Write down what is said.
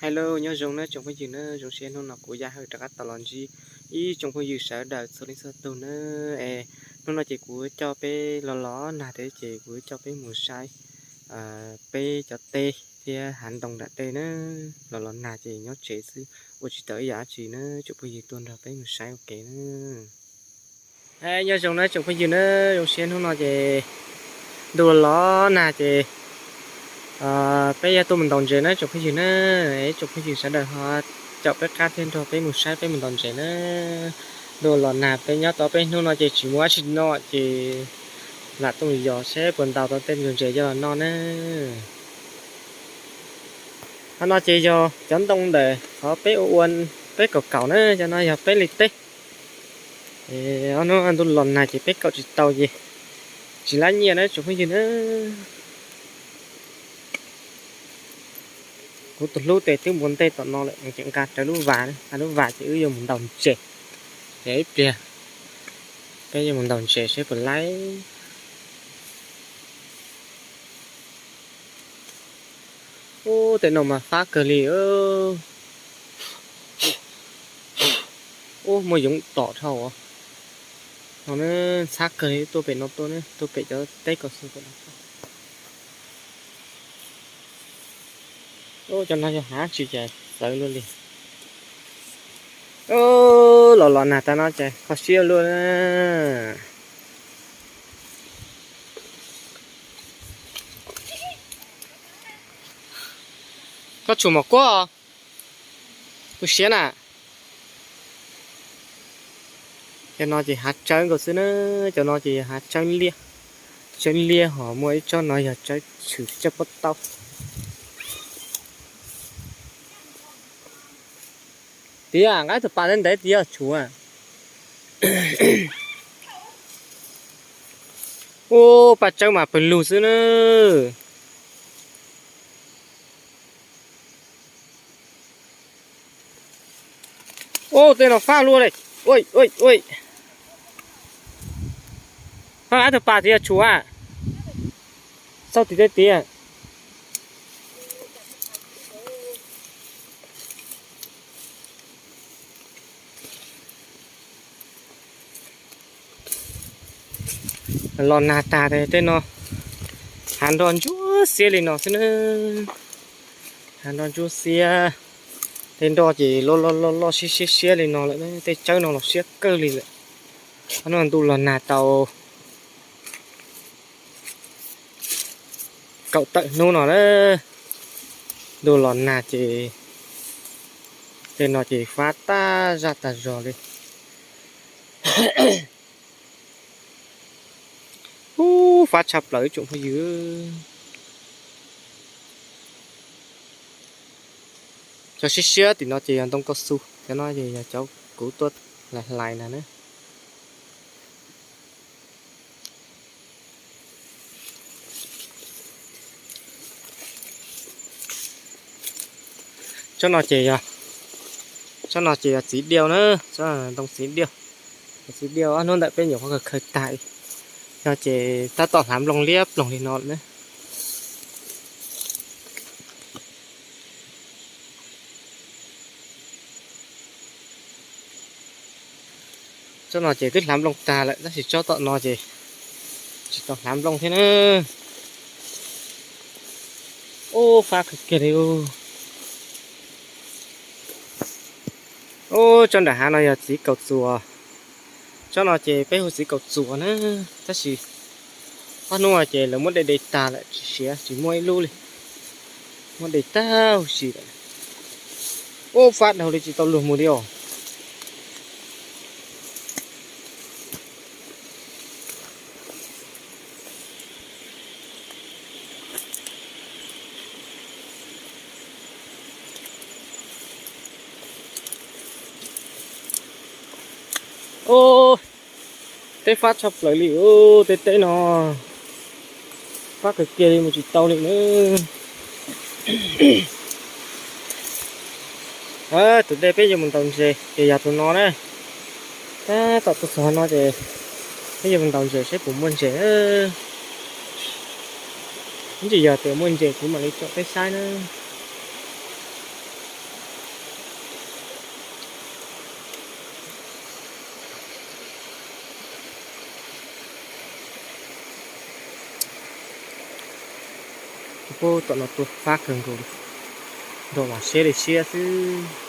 Hello, nyob zoo nawb tsoom phooj ywg nawb, zoo siab hnub no kuv Yaj Hawj rov qab tau los ntsib ib tsoom phooj ywg sawv daws txhua leej txhua tug nawb. Es hnub no ces kuv coj peb los los nag thiab ces kuv coj peb mus saib peb cov teb thiab hav ntoo nram tej nawb. Los los nag ces nyob tsev xwb ua tsis tau ib yam dab tsi nawb, tsoom phooj ywg tuaj nrog peb mus saib ua ke nawb. Nyob zoo nawb tsoom phooj ywg nawb, zoo siab hnub no ces ntuj los nag ces peb yuav tuaj mus ntaus ntses nawb tsoom phooj ywg nawb. Tsoom phooj ywg sawv daws ho caum peb qab thiab nrog peb mus saib peb mus ntaus ntses nawb. Ntuj los nag peb nyob tau peb hnub no ces tsis muaj dab tsi noj ces lam tuaj mus yos seb puas ntaus tau tej ntses coj los noj nawb. Qhov no ces yog cov ntoo ntawm qhov peb ua ua peb kaum kaum na, cov no yog peb li teb. Ob hnub ntuj los nag ces peb kaum tsis tau ces tsis lab nyiaj na tsoom phooj ywg na. Kuv tus hlub tes twb npua ntej tom no lawm ces nqa rawv lub vas, nqa lub vas ces wb yuav mus ntaus ntses. Ces ib pliag peb yuav mus ntaus ntses seb puas laib. Ub, tej no mas fab kawg li. Ub, muaj yoov tom dhau os. No ntxhab kawg li, tuaj pem no tuaj, tuaj pem cov teb kaum xwb pem no. Ub, cov no yog hav tsis cas txawv luaj li. Ub, los los nag tas no ces kho siab luaj. Koj tshum mom kuab, tu siab na. Cov no ces hav tsawb nkaus xwb na, cov no ces yog hav tsawb liab, tsawb liab ho muaj ib tsob no yog tsawb tshwm tsawb pob taub. Tiag, nqa tus pas ntev ntev tiag tshuav. Ub, paj tsawb mas pawg lug xwb na. Ub, tej no fab luaj li. Ua, ua, ua. Fab nqa tus pas tiag tshuav. Xauj tim tej tiag. Los nag tag tej no, hav nroj ntsuab xiab li no xwb na. Hav nroj ntsuab xiab, tej nroj ces loj loj loj loj siab siab siab li no lawm, tej tsawb no los siab kawg li lawm. Qhov no ntuj los nag tau kaum tawm hnub no na, ntuj los nag ces tej no ces fab tag zaj tag zog li. Ub, fab tshaj plaws ib tsoom phooj ywg. Cov siab siab tim no ces yog ntoo cao su, cov no ces yog cov kuv tuaj hlais hlais na. Tsob no ces yog, tsob no ces yog txiv diaj na, tsob ntoo txiv diaj. Txiv diaj ob hnub ntawm peb nyuam qhuav khaws khaws tag, yog ces tab tom hlav nplooj liab ploog li no lawm na. Tsob no ces twb hlav nplooj tag lawm tab sis tsob tom no ces tsis tau hlav nplooj thiab na. Ub, fab kawg kiag li. Ub, tsob nram hav no yog txiv kaum txuas. Tsob no ces peb hu txiv kaum txuas na, tab sis ob hnub ces lawv muab de de tag lawm tsis siav tsis muaj ib lub li. Muab de tag huv si lawm. Ub, fab dhau li tsis tau luag mus li os. Ub, teb fab tshaj plaws li, ub, teb teb no fab kawg kiag li mus tsis tau li na. Tus dej peb yuav mus ntaus ntses ces yog tus no na. Tab tom tuaj txog no ces peb yuav mus ntaus ntses seb puas muaj ntses. Ib ntsis yog tias muaj ntses kuv mam li tsom peb saib na. Ub, tom no tua fab kawg nkaus li, nrog los seb li siab xwb.